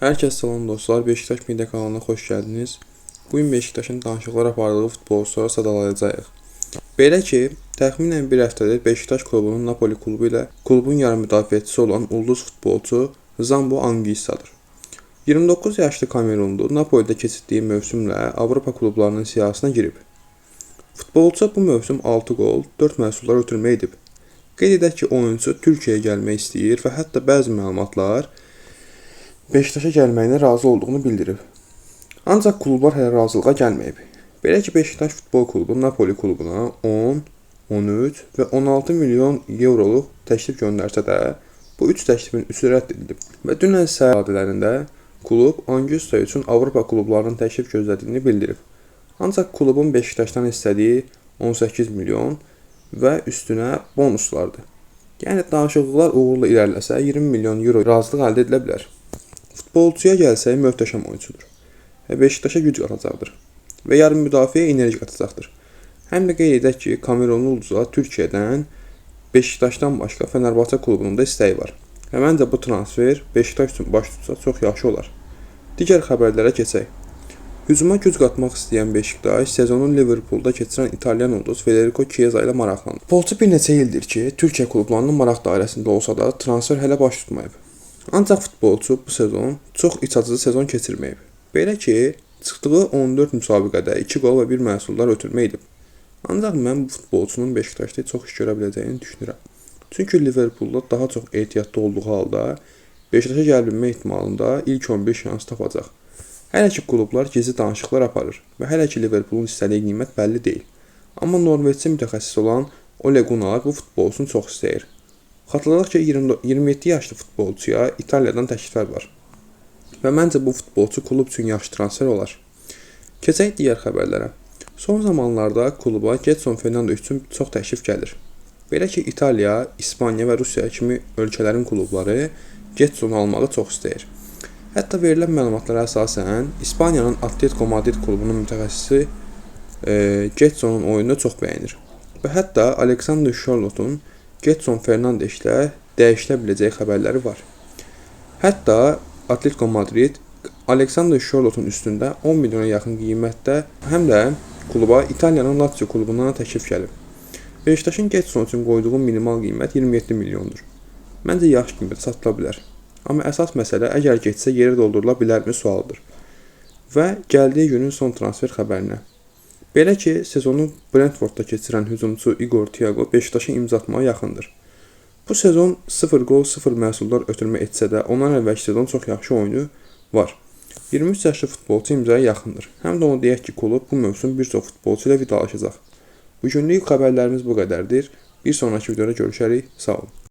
Hər kəs salam dostlar, Beşiktaş Media kanalına xoş gəldiniz. Bu gün Beşiktaşın danışıqlar apardığı futbolçulara sadalayacağıq. Belə ki, təxminən bir həftədir Beşiktaş klubunun Napoli klubu ilə klubun yarım müdafiəçisi olan ulduz futbolçu Zambo Anguissa'dır. 29 yaşlı Kamerunlu Napolidə keçirdiyi mövsümlə Avropa klublarının siyahısına girib. Futbolçu bu mövsüm 6 qol, 4 məhsuldar ötürmə edib. Qeyd edək ki, oyunçu Türkiyəyə gəlmək istəyir və hətta bəzi məlumatlar Beşiktaşa gəlməyinə razı olduğunu bildirib. Ancaq klublar hələ razılığa gəlməyib. Belə ki, Beşiktaş futbol klubu Napoli klubuna 10, 13 və 16 milyon evroluq təklif göndərsə də, bu üç təklifin üçü rədd edilib. Və dünən səhər saatlərində klub Anguissa üçün Avropa klublarının təklif gözlədiyini bildirib. Ancaq klubun Beşiktaşdan istədiyi 18 milyon və üstünə bonuslardır. Yəni danışıqlar uğurla irəliləsə 20 milyon euro razılıq əldə edilə bilər. Futbolçuya gəlsək möhtəşəm oyunçudur və Beşiktaşa güc qatacaqdır və yarım müdafiəyə enerji qatacaqdır. Həm də qeyd edək ki, Kamerunlu ulduza Türkiyədən Beşiktaşdan başqa Fenerbahçe klubunun da istəyi var. Və məncə bu transfer Beşiktaş üçün baş tutsa çox yaxşı olar. Digər xəbərlərə keçək. Hücuma güc qatmaq istəyən Beşiktaş sezonu Liverpoolda keçirən İtalyan ulduz Federico Chiesa ilə maraqlanır. Futbolçu bir neçə ildir ki, Türkiyə klublarının maraq dairəsində olsa da transfer hələ baş tutmayıb. Ancaq futbolçu bu sezon çox iç açıcı sezon keçirməyib. Belə ki, çıxdığı 14 müsabiqədə 2 qol və 1 məhsuldar ötürmə edib. Ancaq mən bu futbolçunun Beşiktaşda çox iş görə biləcəyini düşünürəm. Çünki Liverpoolda daha çox ehtiyatlı olduğu halda Beşiktaşa gələ bilmə ehtimalında ilk 11 şans tapacaq. Hələ ki klublar gizli danışıqlar aparır və hələ ki Liverpoolun istədiyi qiymət bəlli deyil. Amma Norveçli mütəxəssis olan Ole Gunnar bu futbolçunu çox istəyir. Xatırladaq ki, 27 yaşlı futbolçuya İtaliyadan təkliflər var. Və məncə bu futbolçu klub üçün yaxşı transfer olar. Keçək digər xəbərlərə. Son zamanlarda kluba Gedson Fernandes üçün çox təklif gəlir. Belə ki, İtaliya, İspaniya və Rusiya kimi ölkələrin klubları Gedsonu almağı çox istəyir. Hətta verilən məlumatlara əsasən İspaniyanın Atletico Madrid klubunun mütəxəssisi Gedsonun oyununu çox bəyənir. Və hətta Alexander Sørlothun Gedson Fernandeslə dəyişilə biləcəyi xəbərləri var. Hətta Atletico Madrid Alexander Sørlothun üstündə 10 milyona yaxın qiymətdə həm də kluba İtaliyanın Lazio klubundan təklif gəlib. Beşiktaşın Gedson üçün qoyduğu minimal qiymət 27 milyondur. Məncə yaxşı qiymətə satıla bilər. Amma əsas məsələ əgər getsə yeri doldurula bilərmi sualıdır. Və gəldiyi günün son transfer xəbərinə. Belə ki, sezonu Brentfordda keçirən hücumçu Igor Thiago Beşiktaşa imza atmağa yaxındır. Bu sezon 0 qol, 0 məhsuldar ötürmə etsə də, ondan əvvəlki sezon çox yaxşı oyunu var. 23 yaşlı futbolçu imzaya yaxındır. Həm də onu deyək ki, klub bu mövsüm bir çox futbolçu ilə vidalaşacaq. Bugünlük xəbərlərimiz bu qədərdir. Bir sonraki videoda görüşərik. Sağ olun.